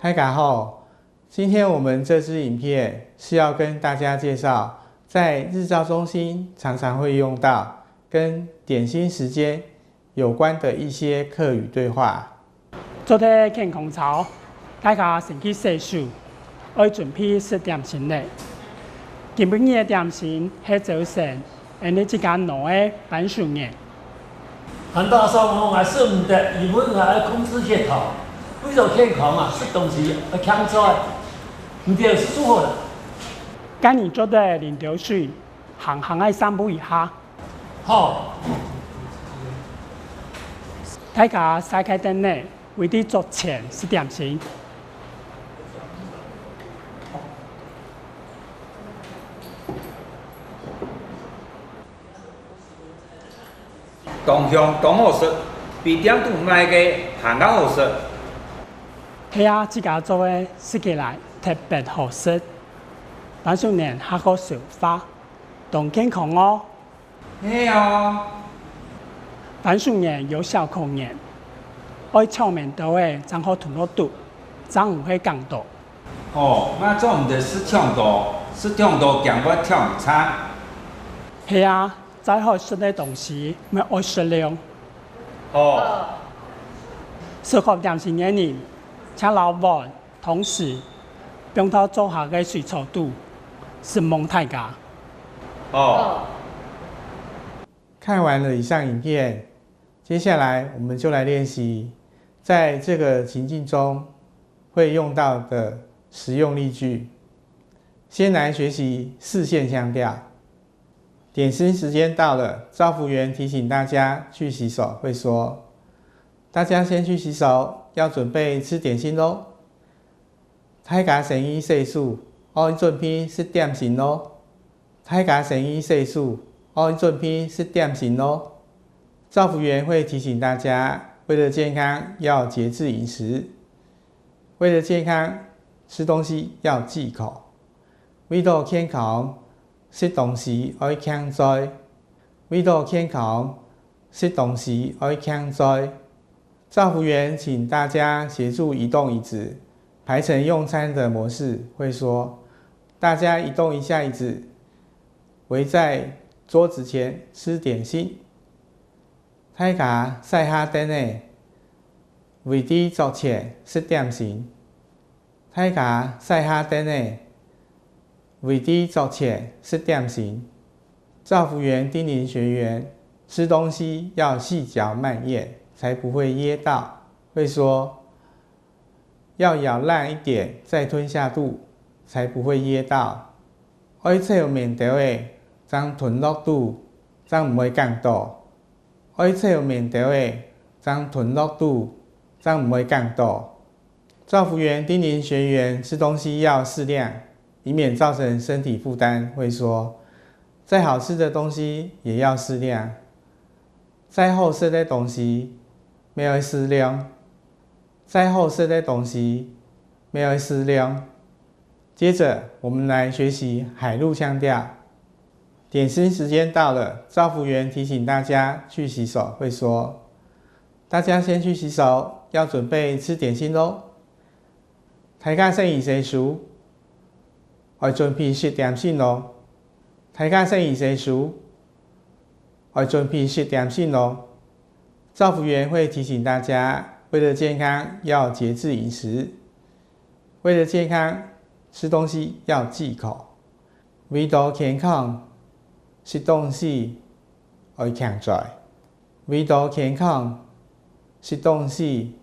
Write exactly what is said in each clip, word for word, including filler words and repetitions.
大家好，今天我们这支影片是要跟大家介绍，在日照中心常常会用到跟点心时间有关的一些客语对话。做得健康操，大家先去洗手，愛準備食點心咧。今晡日个點心係朝晨，𠊎等自家挼个番薯圓。 還打爽吼，𠊎食毋得，因為𠊎愛控制血糖。為著健康啊，食東西愛囥嘴，毋著食就好了。該你做得啉兜水，行行愛散步一下。好。大家徙開凳仔，位在桌前食點心。 當香當好食，比店肚賣个還較好食。係啊，自家做个食起來特別好食。番薯圓還好消化，當健康哦。係哦。番薯圓有小孔圓，愛搶蠻多仔正好吞落肚，正毋會哽到。 哦，𠊎做毋得食忒多，食忒多驚會忒毋差。係啊，再好食个東西，乜愛適量。哦。食好點心个人，請摎碗、湯匙放到桌下个水槽肚，承蒙大家。哦。看完了以上影片，接下来我们就来练习在这个情境中 会用到的实用例句。先来学习四县腔调。点心时间到了，照服员提醒大家去洗手，会说：大家先去洗手，要准备吃点心喽。大家先去洗手，愛准备食点心咯。 大家先去洗手，愛準備食點心咯。照服員會提醒大家，為了健康要節制飲食。為了健康，吃東西要忌口。為著健康，食東西愛囥嘴。為著健康，食東西愛囥嘴。照服員請大家協助移動椅子，排成用餐的模式，會說：大家移動一下椅子，圍在桌子前吃點心。大家徙下凳仔，圍在桌前食點心。 大家徙下凳仔，圍在桌前食點心。照服員叮嚀學員，吃東西要細嚼慢嚥，才不會噎到。會說，要咬爛一點再吞下肚，才不會噎到。愛噍綿兜仔，正吞落肚，正毋會哽到。愛噍綿兜仔，正吞落肚，正毋會哽到。 照服員叮嚀學員吃東西要適量，以免造成身體負擔，會說：再好吃的東西也要適量。再好食个東西，乜愛適量。再好食个東西，乜愛適量。接著，我們來學習海陸腔調。點心時間到了，照服員提醒大家去洗手，會說： 大家先去洗手，要準備吃點心咯。大家先去洗手，愛準備食點心咯。大家先去洗手，愛準備食點心咯。照服員會提醒大家，為了健康要節制飲食，為了健康，吃東西要忌口。為著健康，食東西愛囥嘴。 為著健康，食東西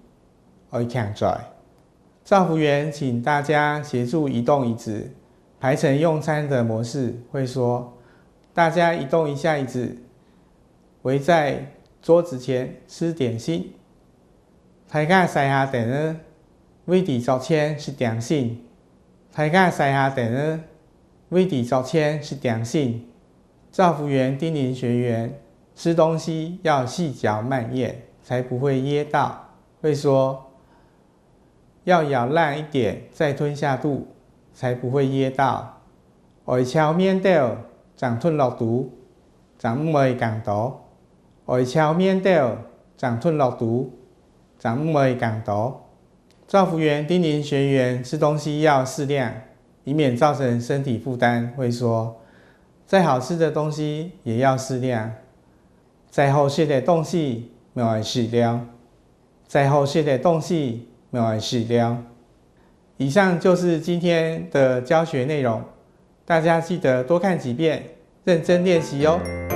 愛囥嘴。照服員請大家協助移動椅子，排成用餐的模式，會說：大家移動一下椅子，圍在桌子前吃點心。大家徙下凳仔，圍在桌前食點心。大家徙下凳仔，圍在桌前食點心。 照服員叮嚀學員，吃東西要細嚼慢咽，才不會噎到。會說：要咬爛一點再吞下肚，才不會噎到。愛噍綿兜，正吞落肚，正毋會哽到。愛噍綿兜，正吞落肚，正毋會哽到。照服員叮咛學員吃東西要適量，以免造成身體負擔，會說：再好吃的東西也要適量，再好食个東西嘛愛適量，再好食个東西嘛愛適量。以上就是今天的教學內容，大家記得多看幾遍，認真練習哦。